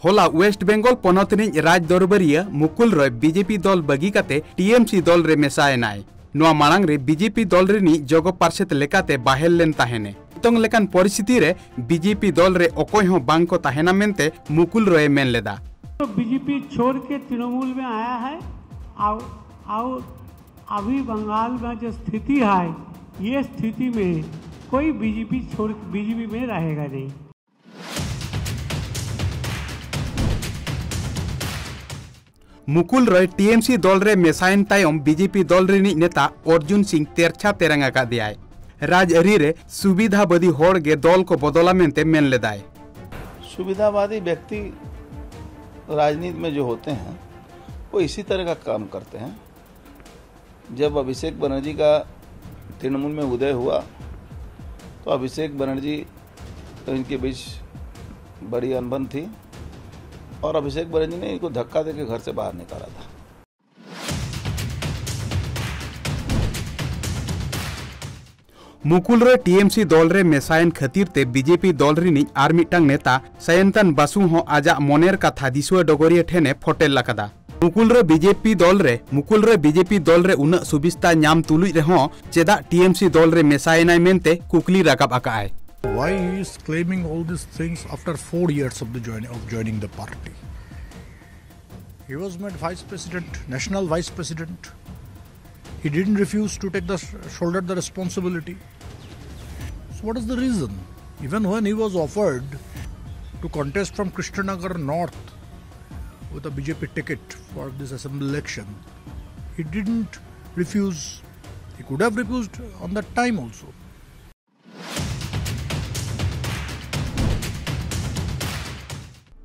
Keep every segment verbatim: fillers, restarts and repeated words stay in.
ᱦᱚᱞᱟ ᱳᱭᱮᱥᱴ ᱵᱮᱝᱜᱚᱞ ᱯᱚᱱᱚᱛ ᱨᱤᱱᱤᱡ ᱨᱟᱡᱽ ᱫᱚᱨᱵᱟᱨᱤᱭᱟᱹ ᱢᱩᱠᱩᱞ ᱨᱚᱭ ᱵᱤᱡᱮᱯᱤ ᱫᱚᱞ ᱵᱟᱹᱜᱤ ᱠᱟᱛᱮ ᱴᱤᱮᱢᱥᱤ ᱫᱚᱞ ᱨᱮ ᱢᱮᱥᱟ ᱮᱱᱟᱭ᱾ ᱱᱚᱣᱟ ᱢᱟᱲᱟᱝ ᱨᱮ ᱵᱤᱡᱮᱯᱤ ᱫᱚᱞ ᱨᱤᱱᱤᱡ ᱡᱚᱜᱚ ᱯᱟᱨᱥᱮᱛ ᱞᱮᱠᱟᱛᱮ ᱵᱟᱦᱮᱞ ᱞᱮᱱ ᱛᱟᱦᱮᱱᱮ᱾ ᱱᱤᱛᱚᱝ ᱞᱮᱠᱟᱱ ᱯᱚᱨᱤᱥᱛᱷᱤᱛᱤ ᱨᱮ ᱵᱤᱡᱮᱯᱤ ᱫᱚᱞ ᱨᱮ ᱚᱠᱚᱭ ᱦᱚᱸ ᱵᱟᱝ ᱠᱚ ᱛᱟᱦᱮᱱᱟ ᱢᱮᱱᱛᱮ ᱢᱩᱠᱩᱞ ᱨᱚᱭᱮ ᱢᱮᱱ ᱞᱮᱫᱟ᱾ तो बीजेपी छोड़ के तृणमूल में आया है। और, और अभी बंगाल में जो स्थिति है, ये स्थिति में कोई बीजेपी छोड़, बीजेपी में रहेगा नहीं। ᱢᱩᱠᱩᱞ ᱨᱚᱭ ᱴᱤᱮᱢᱥᱤ ᱫᱚᱞ ᱨᱮ ᱢᱮᱥᱟᱭᱮᱱ ᱛᱟᱭᱚᱢ ᱵᱤᱡᱮᱯᱤ ᱫᱚᱞ ᱨᱤᱱᱤᱡ ᱱᱮᱛᱟ ᱚᱨᱡᱩᱱ ᱥᱤᱝ ᱛᱮᱨᱪᱷᱟ ᱛᱮᱨᱟᱝ ᱟᱠᱟᱫᱮᱭᱟᱭ᱾ ᱨᱟᱡᱽᱟᱹᱨᱤ ᱨᱮ ᱥᱩᱵᱤᱫᱷᱟᱵᱟᱫᱤ ᱦᱚᱲ ᱜᱮ ᱫᱚᱞ ᱠᱚ ᱵᱚᱫᱚᱞᱟ ᱢᱮᱱᱛᱮ ᱢᱮᱱ ᱞᱮᱫᱟᱭ᱾ सुविधावादी व्यक्ति राजनीति में जो होते हैं, वो इसी तरह का काम करते हैं। जब अभिषेक बनर्जी का तृणमूल में उदय हुआ, तो अभिषेक बनर्जी तो इनके बीच बड़ी अनबन थी और अभिषेक बनर्जी ने इनको धक्का देके घर से बाहर निकाला था। ᱢᱩᱠᱩᱞ ᱨᱚᱭ ᱴᱤᱮᱢᱥᱤ ᱫᱚᱞ ᱨᱮ ᱢᱮᱥᱟᱭᱮᱱ ᱠᱷᱟᱹᱛᱤᱨ ᱛᱮ ᱵᱤᱡᱮᱯᱤ ᱫᱚᱞ ᱨᱤᱱᱤᱡ ᱟᱨ ᱢᱤᱫᱴᱟᱝ ᱱᱮᱛᱟ ᱥᱟᱭᱚᱱᱛᱟᱱ ᱵᱟᱥᱩ ᱦᱚᱸ ᱟᱡᱟᱜ ᱢᱚᱱᱮᱨ ᱠᱟᱛᱷᱟ ᱫᱤᱥᱩᱣᱟᱹ ᱰᱚᱜᱚᱨᱤᱭᱟᱹ ᱴᱷᱮᱱᱮ ᱯᱷᱚᱴᱮᱞ ᱟᱠᱟᱫᱟ᱾ ᱢᱩᱠᱩᱞ ᱨᱚᱭ ᱵᱤᱡᱮᱯᱤ ᱫᱚᱞ ᱨᱮ, ᱢᱩᱠᱩᱞ ᱨᱚᱭ ᱵᱤᱡᱮᱯᱤ ᱫᱚᱞ ᱨᱮ ᱩᱱᱟᱹᱜ ᱥᱩᱵᱤᱥᱛᱟ ᱧᱟᱢ ᱛᱩᱞᱩᱡ ᱨᱮᱦᱚᱸ ᱪᱮᱫᱟᱜ ᱴᱤᱮᱢᱥᱤ ᱫᱚᱞ ᱨᱮ ᱢᱮᱥᱟᱭᱮᱱᱟᱭ ᱢᱮᱱᱛᱮ ᱠᱩᱠᱞᱤ ᱨᱟᱠᱟᱵ ᱟᱠᱟᱜᱼᱟᱭ᱾ Why he is claiming all these things after four years of the joining, of joining the party? He was made vice president, national vice president. He didn't refuse to take the, shoulder the responsibility. So what is the reason? Even when he was offered to contest from Krishnanagar North with a B J P ticket for this assembly election, he didn't refuse. He could have refused on that time also.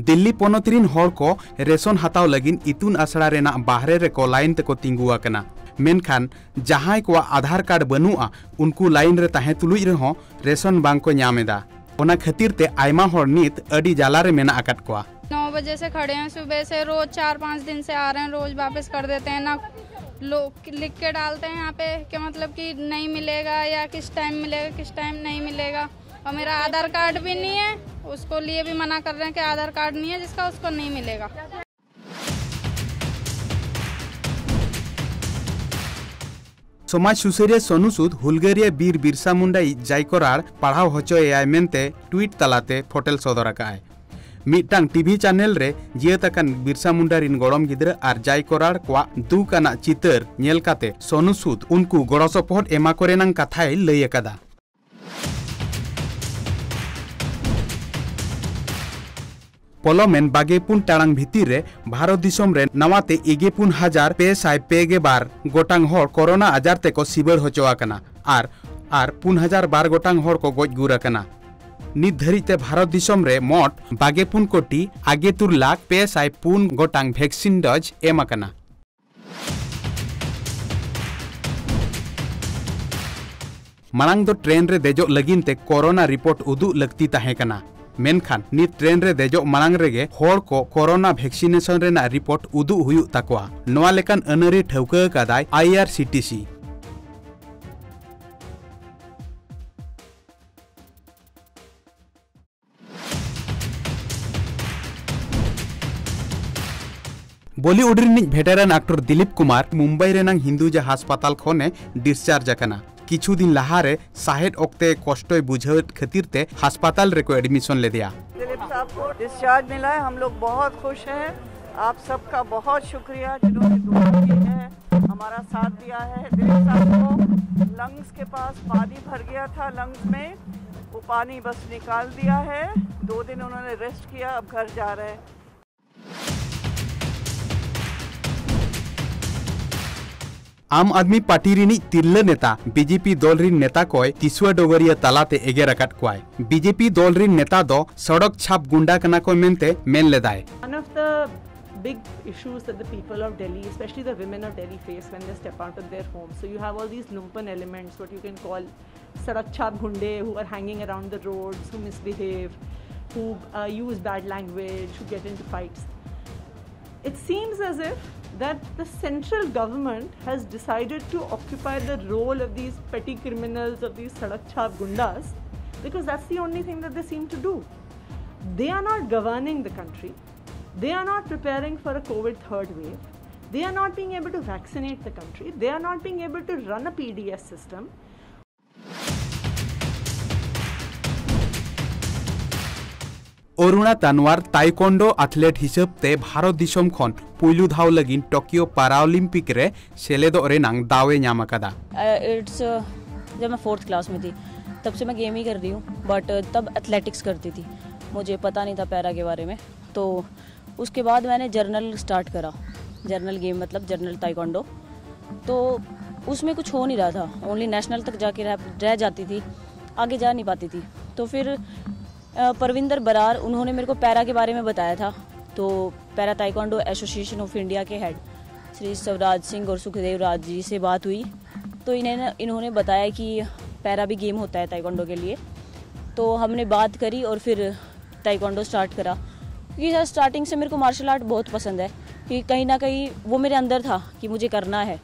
Delhi ᱯᱚᱱᱚᱛ ᱨᱤᱱ ᱦᱚᱲ ᱠᱚ ration ᱦᱟᱛᱟᱣ ᱞᱟᱹᱜᱤᱫ ᱤᱛᱩᱱ ᱟᱥᱲᱟ ᱨᱮᱱᱟᱜ ᱵᱟᱦᱨᱮ ᱨᱮᱠᱚ ᱞᱟᱭᱤᱱ ᱛᱮᱠᱚ ᱛᱤᱸᱜᱩ ᱟᱠᱟᱱᱟ᱾ ᱢᱮᱱᱠᱷᱟᱱ ᱡᱟᱦᱟᱸᱭ ᱠᱚᱣᱟᱜ ᱟᱫᱷᱟᱨ ᱠᱟᱨᱰ ᱵᱟᱹᱱᱩᱜᱼᱟ, ᱩᱱᱠᱩ ᱞᱟᱭᱤᱱ ᱨᱮ ᱛᱟᱦᱮᱸ ᱛᱩᱞᱩᱡ ᱨᱮᱦᱚᱸ ᱨᱮᱥᱚᱱ ᱵᱟᱝ ᱠᱚ ᱧᱟᱢ ᱮᱫᱟ᱾ ᱚᱱᱟ ᱠᱷᱟᱹᱛᱤᱨ ᱛᱮ ᱟᱭᱢᱟ ᱦᱚᱲ ᱱᱤᱛ ᱟᱹᱰᱤ ᱡᱟᱞᱟ ᱨᱮ ᱢᱮᱱᱟᱜ ᱟᱠᱟᱫ ᱠᱚᱣᱟ᱾ नौ बजे से खड़े हैं सुबह से, रोज चार पांच दिन से आ रहे हैं, रोज वापस कर देते हैं ना। लोग लिख के डालते हैं यहाँ पे कि मतलब कि नहीं मिलेगा या किस टाइम मिलेगा, किस टाइम नहीं मिलेगा। और मेरा आधार कार्ड भी नहीं है। उसको लिए भी मना कर रहे हैं कि आधार कार्ड नहीं है जिसका, उसको नहीं मिलेगा। ᱥᱚᱢᱟᱡᱽ ᱥᱩᱥᱟᱹᱨᱤᱭᱟᱹ ᱥᱚᱱᱩ ᱥᱩᱫ ᱦᱩᱞᱜᱟᱹᱨᱤᱭᱟᱹ ᱵᱤᱨ ᱵᱤᱨᱥᱟ ᱢᱩᱱᱰᱟᱭᱤᱡ ᱡᱟᱭ ᱠᱚᱨᱟᱲ ᱯᱟᱲᱦᱟᱣ ᱦᱚᱪᱚᱭᱮᱭᱟᱭ ᱢᱮᱱᱛᱮ ᱴᱩᱭᱤᱴ ᱛᱟᱞᱟᱛᱮ ᱯᱷᱚᱴᱮᱞ ᱥᱚᱫᱚᱨ ᱟᱠᱟᱫᱼᱟᱭ᱾ ᱢᱤᱫᱴᱟᱝ ᱴᱤᱵᱷᱤ ᱪᱟᱱᱮᱞ ᱨᱮ ᱡᱤᱭᱟᱹᱛ ᱟᱠᱟᱱ ᱵᱤᱨᱥᱟ ᱢᱩᱱᱰᱟ ᱨᱤᱱ ᱜᱚᱲᱚᱢ ᱜᱤᱫᱽᱨᱟᱹ ᱟᱨ ᱡᱟᱭ ᱠᱚᱨᱟᱲ ᱠᱚᱣᱟᱜ ᱫᱩᱠ ᱟᱱᱟᱜ ᱪᱤᱛᱟᱹᱨ ᱧᱮᱞ ᱠᱟᱛᱮ ᱥᱚᱱᱩ ᱥᱩᱫ ᱩᱱᱠᱩ ᱜᱚᱲᱚ ᱥᱚᱯᱚᱦᱚᱫ ᱮᱢᱟ ᱠᱚ ᱨᱮᱱᱟᱝ ᱠᱟᱛᱷᱟᱭ ᱞᱟᱹᱭ ᱟᱠᱟᱫᱟ᱾ ᱯᱚᱞᱚᱢᱮᱱ ᱵᱟᱜᱮ ᱯᱩᱱ ᱴᱟᱲᱟᱝ ᱵᱷᱤᱛᱤᱨ ᱨᱮ ᱵᱷᱟᱨᱚᱛ ᱫᱤᱥᱚᱢ ᱨᱮ ᱱᱟᱣᱟᱛᱮ ᱮᱜᱮ ᱯᱩᱱ ᱦᱟᱡᱟᱨ ᱯᱮ ᱥᱟᱭ ᱯᱮ ᱜᱮ ᱵᱟᱨ ᱜᱚᱴᱟᱝ ᱦᱚᱲ ᱠᱚᱨᱳᱱᱟ ᱟᱡᱟᱨ ᱛᱮᱠᱚ ᱥᱤᱵᱟᱹᱲ ᱦᱚᱪᱚ ᱟᱠᱟᱱᱟ ᱟᱨ, ᱟᱨ ᱯᱩᱱ ᱦᱟᱡᱟᱨ ᱵᱟᱨ ᱜᱚᱴᱟᱝ ᱦᱚᱲ ᱠᱚ ᱜᱚᱡ ᱜᱩᱨ ᱟᱠᱟᱱᱟ᱾ ᱱᱤᱛ ᱫᱷᱟᱹᱨᱤᱡ ᱛᱮ ᱵᱷᱟᱨᱚᱛ ᱫᱤᱥᱚᱢ ᱨᱮ ᱢᱚᱴ ᱵᱟᱜᱮ ᱯᱩᱱ ᱠᱳᱴᱤ ᱟᱜᱮ ᱛᱩᱨ ᱞᱟᱠᱷ ᱯᱮ ᱥᱟᱭ ᱯᱩᱱ ᱜᱚᱴᱟᱝ ᱵᱷᱮᱠᱥᱤᱱ ᱰᱳᱡᱽ ᱮᱢ ᱟᱠᱟᱱᱟ᱾ ᱢᱟᱲᱟᱝ ᱫᱚ ᱴᱨᱮᱱ ᱨᱮ ᱫᱮᱡᱚᱜ ᱞᱟᱹᱜᱤᱫ ᱛᱮ ᱠᱚᱨᱳᱱᱟ ᱨᱤᱯᱳᱨᱴ ᱩᱫᱩᱜ ᱞᱟᱹᱠᱛᱤ ᱛᱟᱦᱮᱸ ᱠᱟᱱᱟ, ᱢᱮᱱᱠᱷᱟᱱ ᱱᱤᱛ ᱴᱨᱮᱱ ᱨᱮ ᱫᱮᱡᱚᱜ ᱢᱟᱲᱟᱝ ᱨᱮᱜᱮ ᱦᱚᱲ ᱠᱚ ᱠᱚᱨᱳᱱᱟ ᱵᱷᱮᱠᱥᱤᱱᱮᱥᱚᱱ ᱨᱮᱱᱟᱜ ᱨᱤᱯᱳᱨᱴ ᱩᱫᱩᱜ ᱦᱩᱭᱩᱜ ᱛᱟᱠᱚᱣᱟ᱾ ᱱᱚᱣᱟ ᱞᱮᱠᱟᱱ ᱟᱹᱱᱟᱹᱨᱤ ᱴᱷᱟᱹᱣᱠᱟᱹ ᱟᱠᱟᱫᱟᱭ ᱟᱭ ᱟᱨ ᱥᱤ ᱴᱤ ᱥᱤ᱾ ᱵᱚᱞᱤᱣᱩᱰ ᱨᱤᱱᱤᱡ ᱵᱷᱮᱴᱮᱨᱟᱱ ᱟᱠᱴᱚᱨ ᱫᱤᱞᱤᱯ ᱠᱩᱢᱟᱨ ᱢᱩᱢᱵᱟᱭ ᱨᱮᱱᱟᱝ ᱦᱤᱱᱫᱩᱡᱟ ᱦᱟᱥᱯᱟᱛᱟᱞ ᱠᱷᱚᱱᱮ ᱰᱤᱥᱪᱟᱨᱡᱽ ᱟᱠᱟᱱᱟ᱾ ᱠᱤᱪᱷᱩ ᱫᱤᱱ ᱞᱟᱦᱟᱨᱮ ᱥᱟᱦᱮᱫ ᱚᱠᱛᱮ ᱠᱚᱥᱴᱚᱭ ᱵᱩᱡᱷᱟᱹᱣᱮᱫ ᱠᱷᱟᱹᱛᱤᱨ ᱛᱮ ᱦᱟᱥᱯᱟᱛᱟᱞ ᱨᱮᱠᱚ ᱮᱰᱢᱤᱥᱚᱱ ᱞᱮᱫᱮᱭᱟ᱾ दिलीप साहब को डिस्चार्ज मिला है, हम लोग बहुत खुश हैं। आप सबका बहुत शुक्रिया जिन्होंने दुआ की है, हमारा साथ दिया है। दिलीप साहब को लंग्स के पास पानी भर गया था, लंग्स में, वो पानी बस निकाल दिया है। दो दिन उन्होंने रेस्ट किया, अब घर जा रहे हैं। ᱟᱢ ᱟᱫᱢᱤ ᱯᱟᱨᱴᱤ ᱨᱤᱱᱤᱡ ᱛᱤᱨᱞᱟᱹ ᱱᱮᱛᱟ ᱵᱤ ᱡᱮ ᱯᱤ ᱫᱚᱞ ᱨᱤᱱ ᱱᱮᱛᱟ ᱠᱚᱭ ᱫᱤᱥᱩᱣᱟᱹ ᱰᱚᱜᱚᱨᱤᱭᱟᱹ ᱛᱟᱞᱟᱛᱮ ᱮᱜᱮᱨ ᱟᱠᱟᱫ ᱠᱚᱣᱟᱭ᱾ ᱵᱤ ᱡᱮ ᱯᱤ ᱫᱚᱞ ᱨᱤᱱ ᱱᱮᱛᱟ ᱫᱚ ᱥᱚᱲᱚᱠ ᱪᱷᱟᱯ ᱜᱩᱱᱰᱟ ᱠᱟᱱᱟ ᱠᱚ ᱢᱮᱱᱛᱮ ᱢᱮᱱ ᱞᱮᱫᱟᱭ᱾ One of the big issues that the people of Delhi, especially the women of Delhi, face when they step out of their home. So you have all these lumpen elements, what you can call sadak chhap ghunde, who are hanging around the roads, who misbehave, who uh, use bad language, who get into fights. It seems as if that the central government has decided to occupy the role of these petty criminals, of these sadak chhap gundas, because that's the only thing that they seem to do. They are not governing the country. They are not preparing for a COVID third wave. They are not being able to vaccinate the country. They are not being able to run a P D S system. ᱚᱨᱩᱬᱟ ᱛᱟᱱᱣᱟᱨ ᱛᱟᱭᱠᱚᱱᱰᱳ ᱟᱛᱷᱞᱮᱴ ᱦᱤᱥᱟᱹᱵ ᱛᱮ ᱵᱷᱟᱨᱚᱛ ᱫᱤᱥᱚᱢ ᱠᱷᱚᱱ ᱯᱩᱭᱞᱩ ᱫᱷᱟᱣ ᱞᱟᱹᱜᱤᱫ Tokyo ᱯᱟᱨᱟᱚᱞᱤᱢᱯᱤᱠ ᱨᱮ ᱥᱮᱞᱮᱫᱚᱜ ᱨᱮᱱᱟᱜ ᱫᱟᱣ ᱮ ᱧᱟᱢ ᱟᱠᱟᱫᱟ᱾ इट्स जब मैं फोर्थ क्लास में थी, तब से मैं गेम ही कर रही हूँ। बट तब एथलेटिक्स करती थी, मुझे पता नहीं था पैरा के बारे में। तो उसके बाद मैंने जर्नल स्टार्ट करा, जर्नल गेम मतलब जर्नल ताइक्वांडो। तो उसमें कुछ हो नहीं रहा था, ओनली नेशनल तक जाके रह, रह जाती थी, आगे जा नहीं पाती थी। तो फिर अ, परविंदर बरार, उन्होंने मेरे को पैरा के बारे में बताया था। तो para taekwondo association of India के हेड श्री स्वराज सिंह और सुखदेव राज जी से बात हुई। तो इन्हें इन्होंने बताया कि पैरा भी गेम होता है ताइक्वांडो के लिए। तो हमने बात करी और फिर ताइक्वांडो स्टार्ट करा, क्योंकि सर स्टार्टिंग से मेरे को मार्शल आर्ट बहुत पसंद है, क्योंकि कहीं ना कहीं वो मेरे अंदर था कि मुझे करना है।